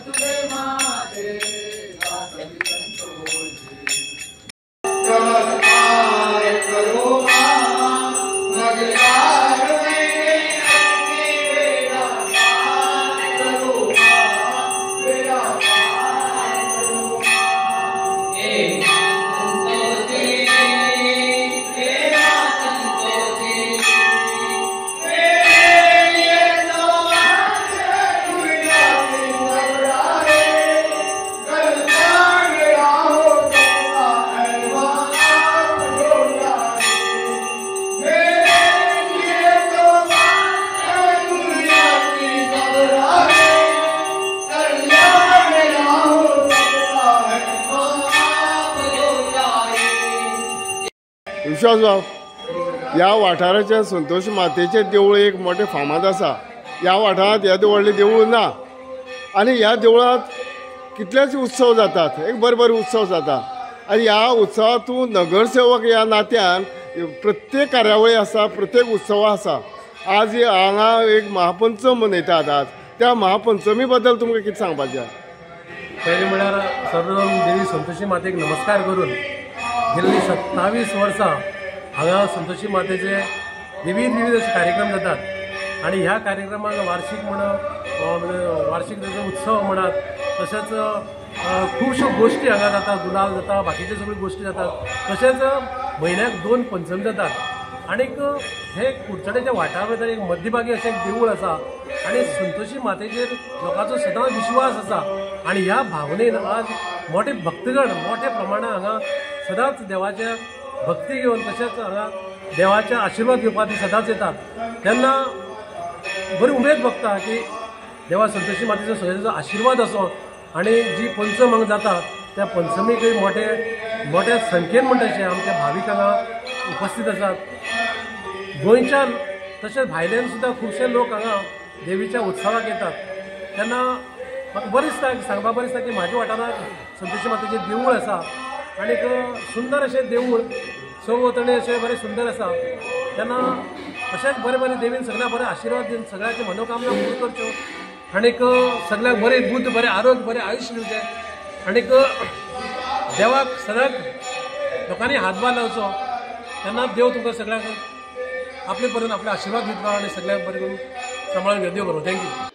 तुझे माते वासवी संतोषी। चमत्कार करो माँ मगदार मेरे बेड़ा पार करो माँ, बेड़ा पार करो माँ। हे माँ संतोषी, हे माँ संतोषी, मेरे लिए तो दुनिया की घबराए, कल्याण मेरा हो सकता है माँ आप जो चाहे। मेरे लिए तो दुनिया की घबराए, कल्याण मेरा हो सकता है माँ आप जो चाहे। विश्वास बाब, ह्या वाठाराच्या संतोष मातेचें देवूळ एक मोठें फामाद आसा. ह्या वाठारांत येदें व्हडलें देवूळ ना आनी ह्या देवळांत कितलेच उत्सव जातात, एक बरे बरे उत्सव जाता आनी ह्या उत्सवांत तूं नगरसेवक ह्या नात्यान प्रत्येक कार्यावळी आसा, प्रत्येक उत्सव आसा. आज हांगा एक महापंचम मनयतात. आज त्या महापंचमी बद्दल तुमकां कितें सांगपाचें? पयलीं म्हळ्यार सर्वप्रथम देवी संतोषी मातेक नमस्कार करून गेल्ली 27 वर्सां हांगा संतोषी मातेचे विविध विविध अशे कार्यक्रम जातात आनी ह्या कार्यक्रमाक वार्षिक म्हण वार्षिक ताचो उत्सव म्हणात, तशेंच खुबश्यो गोश्टी हांगा जाता, गुलाल जाता, बाकीच्यो सगळ्यो गोश्टी जातात, तशेंच म्हयन्याक 2 पंचम जातात. आनीक हे कुडचड्याच्या वाठारा भितर एक मध्यभागी अशें एक देवूळ आसा आनी संतोषी मातेचेर लोकांचो सदांच विश्वास आसा आनी ह्या भावनेन आज मोठे भक्तगण मोठ्या प्रमाणात हांगा सदांच देवाच्या भक्ती घेवन तशेंच हांगा देवाचे आशिर्वाद घेवपाक सदांच येतात. तेन्ना बरी उमेद भोगता की देवा संतोषी मातेचो सगळ्यांचो आशिर्वाद आसो आनी जी पंचम हांगा जाता त्या पंचमीकय मोठे मोठ्या संख्येन म्हणटा अशें आमच्या भावीक हांगा उपस्थित आसात. गोंयच्यान तशेंच भायल्यान सुद्दां खुबशे लोक हांगा देवीच्या उत्सवाक येतात. तेन्ना म्हाका बरें दिसता, सांगपाक बरें दिसता की म्हाज्या वाठारांत संतोषी मातेचें देवूळ आसा आनी एक सुंदर अशें देवूळ सभोंवतणी अशें बरें सुंदर आसा. तेन्ना अशेंच बरें बरें देवीन सगळ्यांक बरें आशिर्वाद दिवन सगळ्यांच्यो मनोकामना पूर्ण करच्यो आनीक सगळ्यांक बरें बुद्ध, बरें आरोग्य, बरें आयुश्य दिवचें आनीक देवाक सदांच लोकांनी हातभार लावचो. तेन्ना देव तुमकां सगळ्यांक आपले पर्यंत आपले आशिर्वाद दितलो आनी सगळ्यांक बरें करून सांबाळून घेवन. देव बरो. Thank you.